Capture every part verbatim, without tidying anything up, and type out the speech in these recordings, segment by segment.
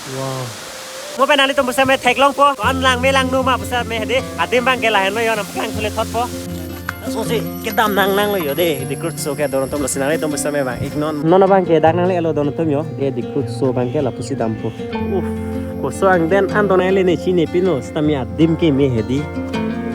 Wow. Mo pen nanglitum pusitame theklongpo. Ko-an langme langno ma pusitame hedi. Adim abangke lahenlo yo, nangpaklang thule thotpo. Lasi kedam nangnanglo yo de. Dicruz so ke don atum, lasi nanglitum pusitame vang-iknon. Non abangke dak nanglelo don atum yo. De Dicruz so abangke lapusi dampo. Uff. Koso angdeng an don nangle ne chinine pino. Sitame adim keme hedi.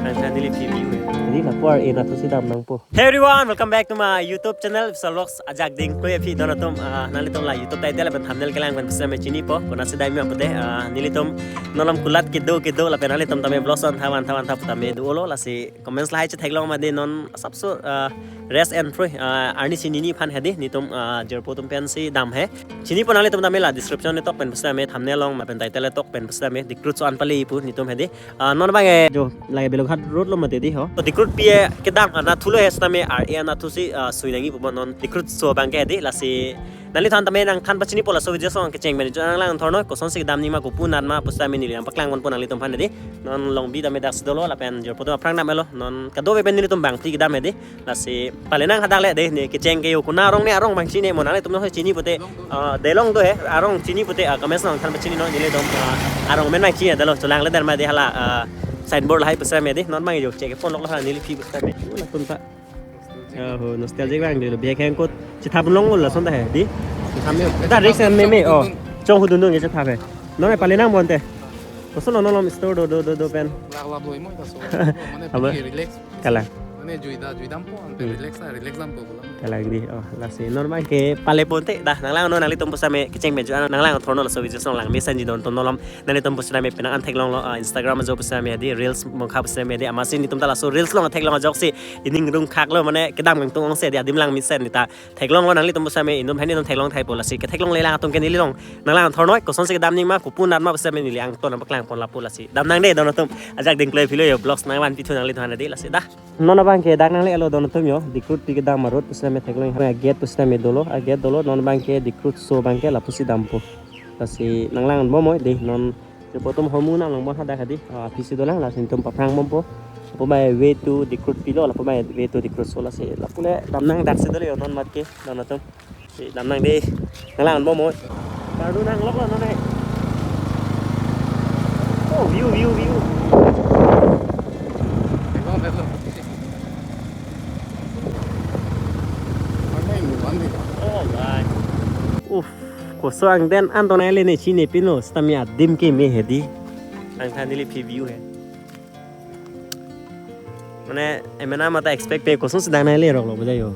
Ang than neli P V U he. Hedi lapu ar-e nathusi dam nangpo. Hey everyone, welcome back to my YouTube channel, Vishal Vlogs. Ajak ding klui aphi don atum, ah, nanglitum la YouTube title lapen thumbnail kelang pen pusitame chinipo. Konatsi dam ma pute, ah, nelitum non alam kulat kedo kedo lapen nanglitum tame vlogs an thavan thavan tha putame dolo, lasi comments lahai chetheklong ma de non asapso, ah, rest and free, ah, arni chinine aphan hedi, netum, ah, jirpo atum pensi dam he. Chinipo nanglitum tame la description netok pen pusitame thumbnail along lapen title netok pen pusitame Dicruz so an pale pu netum hedi. Ah, non abangke jo lake Belughat road lo mati di ho. To Dicruz pi kedam anathulo he sitame ar-e anathusi, ah, sui nangji pu non Dicruz so abangke di, lasi nangliphan tame nangthan pachinipo laso video song kecheng pen jo nanglang thornoi kosonsi kedam nangji ma kopu nat ma pusitame neli nangpaklang ponpo nanglitum aphan di. Non Longbi tame daksi dolo lapen jirpo atum aphrang damlo, non kadokave pen nelitum bangphli kedam di. Lasi palenang hadak le de, ne kecheng ke yo kona arong ne, arong abang chini mo, nanglitum no chini pute, ah, delong do he, arong chini pute, ah, comments nangthan pachininon nelitum, ah, arong amen abang chini dolo, cholang le dan ma de hala, ah, signboard lahai pusitame di, non abang yo chek ponlok lo hala neli pi pusitame. Latum ta. Oh, nostalgic abang dolo, biya keng kot chethap longlo lason ta he di. Kami ta risk meme, oh. Chonghudun dung chethap he. Non palenang bonte. Koson non lom store do do do do pen. Lak lap lo imo ta so. Mane Apa? Pi relax. Kalang. Mane juida, juidampo, ante Hmm. relax na, relax dampo pulang. Kalang di, oh, lasi non abangke pale ponte, dah, nanglang non nanglitum pusitame kecheng pen jo, nanglang thorno laso video song langmesenji don atum non lom, nanglitum pusitame penang an theklonglo, ah, Instagram ajo pusitame di, reels mokha pusitame di, amatsi netum ta laso reels along theklong ajoksi, ining rung khaklo, mane kedam kangtung ongsi di, adim langmesen di ta, theklonglo nanglitum pusitame, inut hini non theklong thaipo lasi, ketheklongle lang atum ke neli along, nanglang thornoi, kosonsi kedam nangji ma, kopu nat ma pusitame neli angton nangpaklang pon lapu lasi. Dam nang de, don atum. Ajak ding klui aphi lo yo, vlogs nangvanpi thu nanglitum aphan di lasi dah. Non abangke dak nanglelo don atum yo. Dicruz pi kedam a-road pusitame theklong, a-gate pusitame dolo, a-gate dolo, non abangke Dicruz so abangke lapusi dampo. Lasi nanglang bomnoi de, non jirpo atum hormu nanglang bon hadak hedi. Ah, aphisi dolang, lasi netum paphrang bompo. Lapu abang way to Dicruz pilo, lapu abang way to Dicruz so, lasi lapu le dam nang daksi dolo yo non matke, don atum. Si dam nang de. Nanglang bomnoi. Kardu nanglok lo non he. Oh, view, view, view. Oh, my. Uff, koso angdeng an don nangle ne chinine pino, sitame adim keme hedi. Ang than neli P V U he. Mane, emena mata expect pe kosonsi dak nanglerok lo boja yo.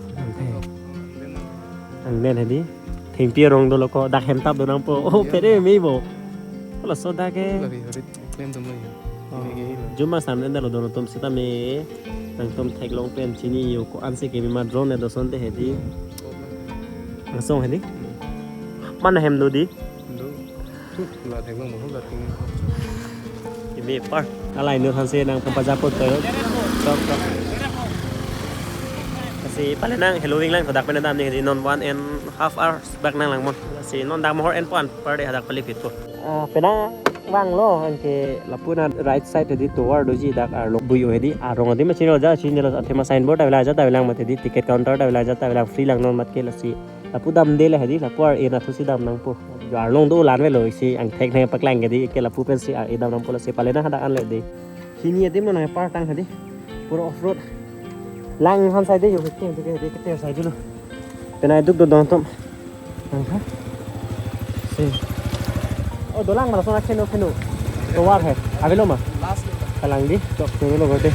Angdeng hedi. Thengpi arong dolo ko, dak hem tap do nangpo. Oh, pere mebo. Laso dak ke. Lari, lari, klem dam lo yo. Oh. Ini ke lo. Juma sam den dalo don atum sitame. Nangtum theklong pen chini yo, ko-ansi keme ma drone do asonte hedi. Angsong hedi. Mana hem do di? Do. Tuh, la theklong mo, la theklong. Imi par. Alai nu thansi nangphan pajappo to. Tok, tok. Lasi palenang Halloween lang, hadak pen dam nangji non one and half hours bak nanglang mon. Lasi non dak mohor enpo, anpar de hadak pale phitpo. Ah, penang vanglo, anke lapu na right side di tovar doji, dak arlo buyo hedi, arong adim ma chinilo, ja chinilo, athema signboard ta vela ja ta velang mati di, ticket counter ta vela ja ta velang, free lang non matke, lasi lapu damde le hedi, lapu ar-e nathusi dam nangpo. Jo arlong do lan velo, isi angthek nangpaklang ke di, ke lapu pensi ar-e dam nangpo, lasi palenang hadak anle de. Hini adim lo nangpar tang hedi. Pura off road. Lang han side yo, kete kete kete side lo. Penang duk do don atum. Aha. Si. Oh, dolang mana sona keno keno. Tovar he. Avelo ma? Last lo. Kalang di, chok choro lo korte.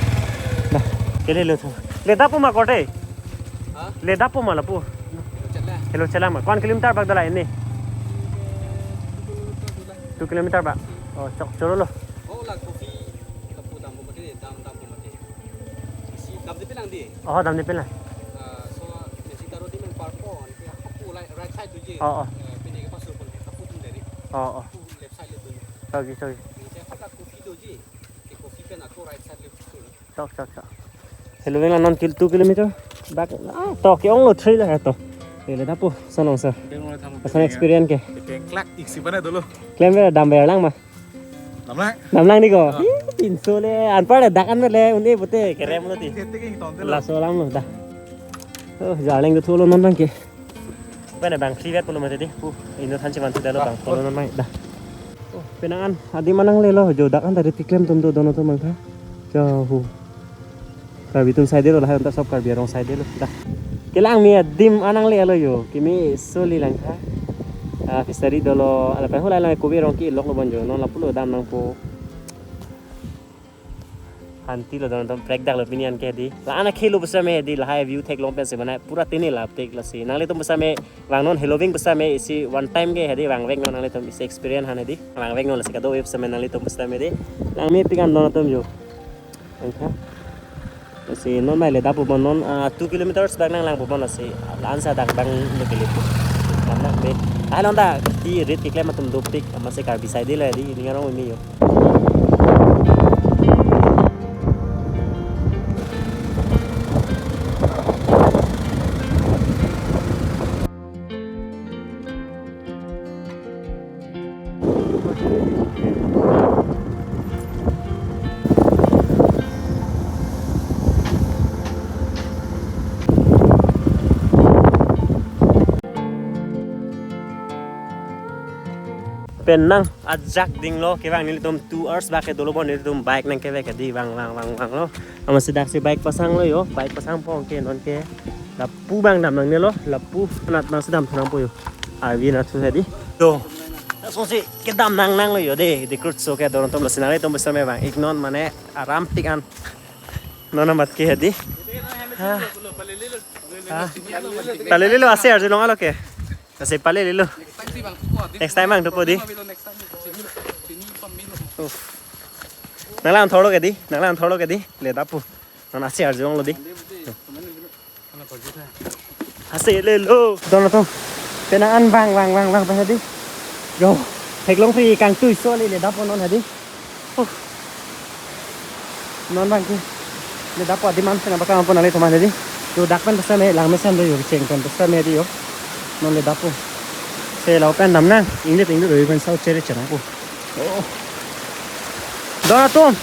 Dah. Kele lo tho. Le dapo ma korte? Ha? Le dapo ma lapu? Chela. Kelo chela ma. Ko-an kilometer bak dala ini? Two kilometer bak. Oh, chok choro lo. Oh, la coffee. Kapu dam ko mati, dam dam ko mati. Si damde pen lang di. Oh, damde pen lang. Ah, so, si taro di men park ko, anke kapu right, right side doji. Oh, oh. Eh, pini ke pasur pon, kapu tum dari. Oh, oh. Kapu left side le doji. Sorry, sorry. Ini saya kota coffee doji. Ke coffee pen ako right side le pasur. Chok, chok, chok. Hello, vela non kil two kilometer. Back. Ah, to ke-ong lo three la to. Ele dapo, sonong sa. Asan experience ke. Klak iksi pen dolo. Klem vela dam vela lang ma. Damlang. Damlang ni ko. Ah. Ih, pinso le, anpar le dak an le, un-e pute, kerem lo ti. Tete ke tong te lo. Laso alam lo, dah. Oh, jarleng tu thulo non abangke. Pen bang free vet pulo mati di. Pu, inut thansi man tu dalo bang, ah, follow non mai, dah. Oh, penang an adim an nanglelo jo, dak an ta rit keklem atum do, don atum abang tha. Jo hu. Karbi atum side lo, lahai anta sob Karbi arong side lo. Dak. Kelang me adim an nanglelo jo. Keme soli lang tha. Ah, fishery dolo, lapen hu lahai lang kobe arong kelok lo bon jo. Non lapulo dam nangpo. Hantilo don atum, prek dak lo pini an ke hedi. La-an akhei lo pusitame hedi, lahai view theklong pensi bana pura tini la aptek lasi. Nanglitum pusitame vang non, heloving pusitame isi one time ke hedi vangvek non, nanglitum isi experience han hedi. Vangvek non lasi kado-e pusitame nanglitum pusitame hedi. Langmepik an don atum jo. Angka. Lasi non mai le dapo bon non, ah, two kilometers bak nanglangpo bon lasi. La-an sa dak bang lo kelepo. Karna me. Ai long dak ti rit keklem atum dopik, amatsi Karbi side lo hedi, ning arong me jo. Penang ajak dinglo, kevang nelitum two hours bak ke dolo bon, nelitum bike nangkevek hedi, vang vang vang vang lo. Amatsi daksi bike pasang lo jo, bike pasangpo ke non ke lapu bang dam nangnelo, lapu anat nangsi dam thu nangpo jo. Arvi anat thu hedi. Jo. Lasonsi kedam nang nanglo jo de, de krutso ke don atum, lasi nanglitum pusitame vang ik non mane aram tik an. Non amat ke hedi. Ha. Ha. Palelelo, ase arjulong alo ke. Ase palelelo. Next time vang dopo di. Uff. Nanglang thorlo ke di, nanglang thorlo ke di. Le dapo. Non ase arjulonglo di. Ase lelo. Don atum. Penang an vang vang vang vang pen hedi. Jo. Theklongsi kangtui soli le dapo non hedi. Uh. Non abang ke. Le dapo adim an si nangpaklang pon nanglitum an hedi. Jo, dak pen pusitame langmesen do jo, cheng pen pusitame hedi jo. Non le dapo. Se lo pen dam nang, inglip inglip pen sau chere chere po. Oh. Don atum.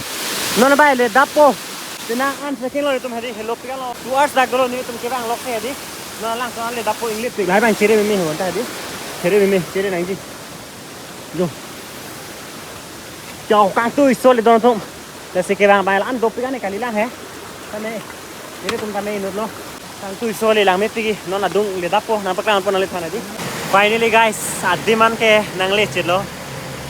Non bai le dapo. Penang an trekking lo itum hedi, helopik an lo. Two hours dak dolo nelitum kevang lok hedi. Non langsun an le dapo, inglipik. Lahai bang chere meme ho anta hedi. Chere meme, chere nangji. Jo. Jo, kangtui soli don atum. Lasi kevang bang la-an dopik an kali lang he. Tame. Nelitum tame inutlo. Kangtui soli langmepik, non adung le dapo, nangpaklang pon nangliphan hedi. Finally guys, adim an ke nangle chitlo.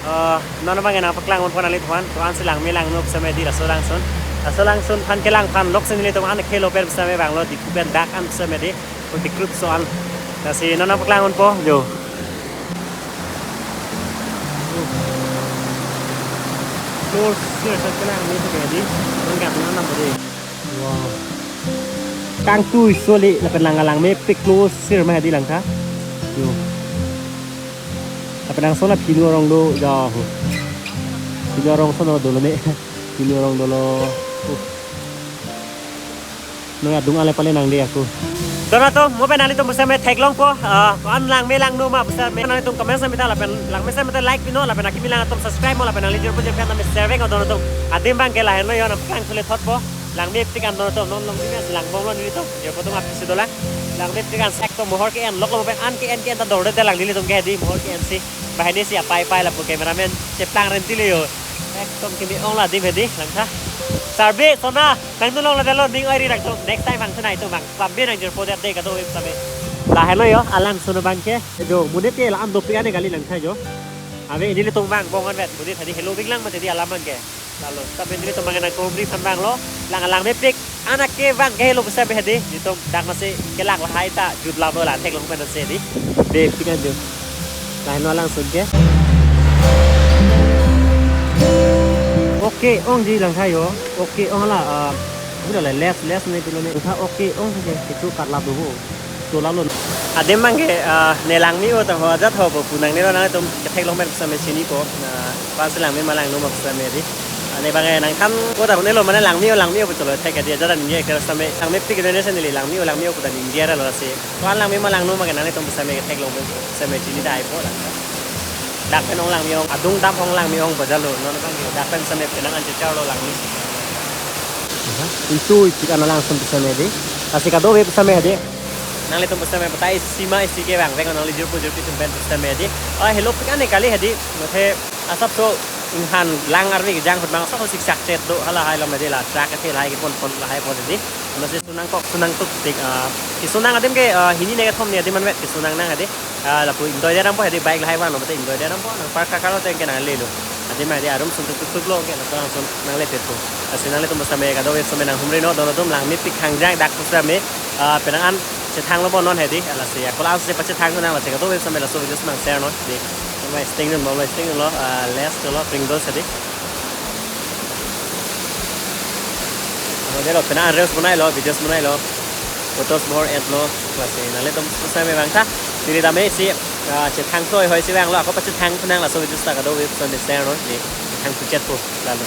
Eh, non abang nangpaklang pon nangliphan, to-an si langme langno pusitame hedi, laso langsun. Laso langsun aphan kelang aphan lok si nelitum an khelo pen pusitame vanglo, Diphu pen dak an pusitame hedi. Kuti krutso an. Lasi non nangpaklang ponpo, jo. Close sir sa kelang me ke hedi. Nangkat nang nam hedi. Wow. Kangtui soli lapen lang langmepik, close sir ma hedi lang tha. Jo. Lapen nang sona phinu arong do jo. Phinu arong sona dolo ne. Phinu arong dolo. Uh. Noi adung ale pale nangde ako. Don atum, mo pen nanglitum pusitame theklongpo, ah, an langme langno ma pusitame nanglitum comment sa mita lapen langme sa mita like pino lapen akimi lang atum subscribe mo lapen nangli jirpo jirpi an tame share vek don atum. Adim abang ke lahenlo jo, nangpaklang soli thotpo. Langmepik an don atum, non longri mes langbomlo nelitum. Jirpo atum aphi si dolang. Langmepik an sek to mohor ke-en loklo pen an ke-en ke-en ta dorde lang nelitum ke hedi mohor ke-en si. Bahini si apai pai lapu cameraman cheplang rentile jo. Ekdom keme ong la adim hedi lang tha. Sarbi, Sona, nangtum long la dalo ning oiri nangtum. Next time vang tha nangtum vang. Pambe nang jirpo det de kado web sabe. Lahenlo jo, alangsun abang ke. Jo, monit ke la-an dopik an kali lang tha jo. Ave nelitum vang bong an vet, monit hedi heloving lang mati di alam abang ke. Lalo, tapi nelitum abang nang komri phan vanglo, lang langmepik. Anak ke vang ke helo pusitame hedi, nelitum dak masi kelak lahai ta jut labo la theklong pen si hedi. Be pikan jo. Lahenlo alangsun ke. Okay ongji lang tha jo. Okay ong la, ah, bila la less less ne pilo ne. Tha okay ong ke, itu karlap do. Chola lo. Adim abang ke, ah, ne langme-o ta ho ajat ho bo pu nangnelo, nangtum ketheklong pen pusitame chinipo. Na, ko-an si langme ma langno ma pusitame hedi. Ane abang ke nangthan ko ta nelo mane langme-o langme-o pu cholo thek hedi, ajat ningje ke pusitame langmepik ke ne se neli langme-o langme-o pu ta ningje ra lo si. Ko-an langme ma langno ma ke nanglitum pusitame ketheklong pen pusitame chinidaipo lang. Dak pen ong langme ong, adung dam ong langme ong bajalo, non abang ke dak pen pusitame penang an chechar lo langme. Aha, itu itu kan langsun pusitame hedi. Lasi kado web pusitame hedi. Nanglitum pusitame batai isi ma isi ke vang vek nangli jirpo jirpi atum pen pusitame hedi. Oh, helopik an kali hedi. Mate Asapso inghan lang arve kejang ahut abang asapso siksak chet do, hala hai lo mati la truck ke lahai kepon pon lahai po tadi. Masi sunang kok sunang tuk tik, ah, kesunang adim ke, ah, hini ne kethom ne adim anvet kesunang nang adi. Ah, lapu ingdoi dia dampo adi, bike lahai vanglo mati ingdoi dia dampo, nang park kakalo teng ke nanglelo. Adim adi arum sun tuk tuk tuk lo ke laso angsong nangle pepo. Lasi nanglitum pusitame kadokave pusitame nanghumri non, don atum langmepik hangjang dak pusitame, ah, penang an chethanglo bon non hedi, lasi ako la-an si pachethang nang, lasi kadokave pusitame laso video si nang share non di. Mama sting non, mama sting lo, ah, Lays lo, Pringles hedi. Ano delo, penang reels bonailo, videos bonailo, photos bor-etlo, lasi nanglitum pusitame vangtha. Neli tame si, ah, chethang thoi hoi si vanglo, ako pachethang nang laso video seta kadokave pusitame share non di, chethang puchet po lalo.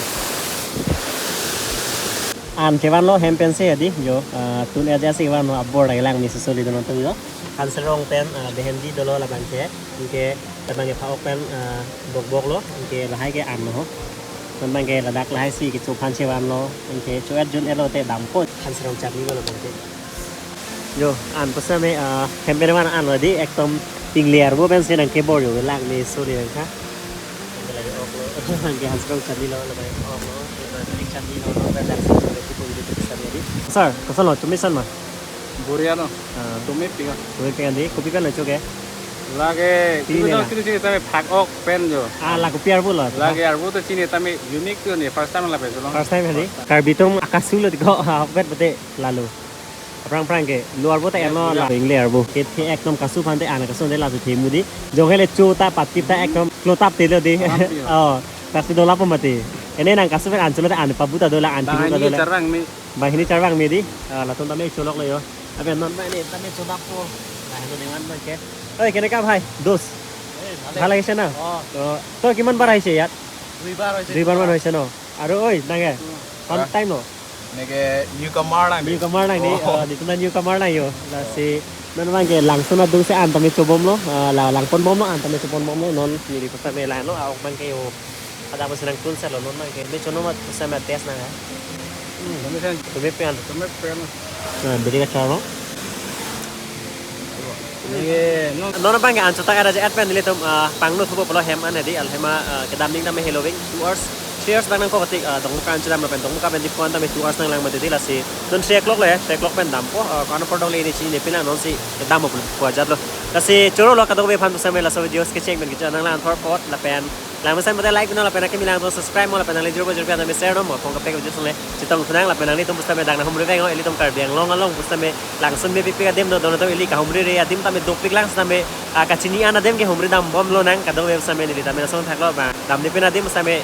An kevanlo hem pensi hedi, jo, ah, tun aja si vanlo, abor lagi lang misi soli don atum jo. Hanserong pen, ah, behendi dolo labang ke, anke labang ke pha-ok pen, ah, bokbok lo, anke lahai ke an lo ho. Non abang ke ladak lahai si kecho aphan si vanlo, anke cho-et jun-etlo te dampo. Hanserong chutney lo labang ke. Jo, an pusitame, ah, hem pen van anlo di, ekdom tingle arvo pensi nang kebor jo, lang misi soli nang kha. Anke lagi ok lo, anke hanserong chutney lo, labang ok lo, anke garlic chutney lo, non pen lang si chole kipu gitu pusitame di. Sir, koson lo, chumi san ma? Boria no. Ah. Chumi pika. Chumi pika di, kopi pen lo cho ke? Lake, Pini chumi na? Chumi chumi tame phak-ok pen jo. Ah, la kopi arvo lo? Lake arvo to chini tame unique to ni, first time lapen cholong. First time hedi? First time. Karbi atum akasu lo di ko, ah, bet bete lalo. Aphrang aphrang ke, lo arvo ta eno la, ingle arvo. Kethe ekdom kasu aphan te an kasu de laso themu di. Jong hele cho ta patip ta ekdom klotap te lo di. Aram pi lo. Oh, pasti dola po mati. Ene nang kasu pen an cholo ta an pabu ta dola, an bang pibu ta hini dola. Charvang mi. Bang hini charvang mi di. Ah, latum tame cholok lo jo. Abe non bang hini tame chodap po. Nah, itu dengan bang ke. Oi, কেনেকা ভাই? Dos. এই, ভালে। ভাল লাগিছে না? অ। তো, তো কিমান বাৰ আহিছে ইয়াত? দুইবাৰ হৈছে। দুইবাৰ মান হৈছে ন? আৰু oi, nang ke? Um. First time no? Neke newcomer lang di. Newcomer lang di. Oh. Oh, di tuna newcomer lang jo. Lasi non abang ke langsun adung si an tame chobomlo, ah, la langponbomlo, an tame chobomlo, non neli pusitame lahenlo, ah, ok abang ke jo. Ada apa senang tun selo non abang ke. Be chono mat pusitame test nang ha. Hmm, tumi sen. Tumi pen. Tumi pen. Nah, beri kacang lo. Ye, no. Non abang ke an chotak ada je-et pen nelitum, ah, pangno thupo pulo hem an hedi, al hem a, ah, kedam ding tame heloving two hours, three hours bang nangkok tik, ah, Dongmuka an chodam lapen Dongmuka pen Diphu an tame two hours nanglang mati di lasi. Non three o'clock le, three o'clock pen dampo, ah, ko-an apor dong le hini chinine pin lang non si kedam pulo pu ajat lo. Lasi choro lo kadokave aphan pusitame laso videos kecheng pen kecho nanglang thor pot lapen lang mesen mate like non lapen akimi lang to subscribe non lapen nangli jurbo jurpi an tame share non mo, phong kaprek video sung le chetong thunang lapen nanglitum pusitame dak nanghumri vanglo, ilitum Karbi Anglong along pusitame langsun mepikpik adim do, don atum ili kahumri re adim tame dopik lang sitame, ah, kachini an adim ke humri dambomlo nang, kadokave pusitame neli tame lason thaklo bang damde pin adim sitame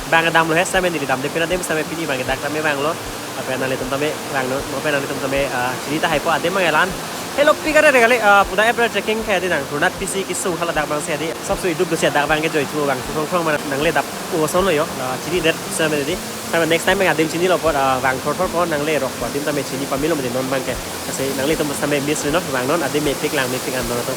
bang damlo he sitame neli damde pin adim sitame pini bang dak tame vanglo, lapen nanglitum tame vanglo, mo pen nanglitum tame, ah, chini tahai po adim bang elan. Hello, pik are re kali, ah, puda April trekking ke di nang, Rungtang P C kesung hala dak bang si di, asapso iduk do si dak bang ke joi chu bang chu song song mana nangle dap o son lo jo, ah, chinidet sitame di. Sitame next time bang adim chinilo apot, ah, vang thor thor po nangle rok po adim tame chini pamelo mati non bang ke. Lasi nanglitum sitame miss ri non, vang non adim mepik lang mepik an non to.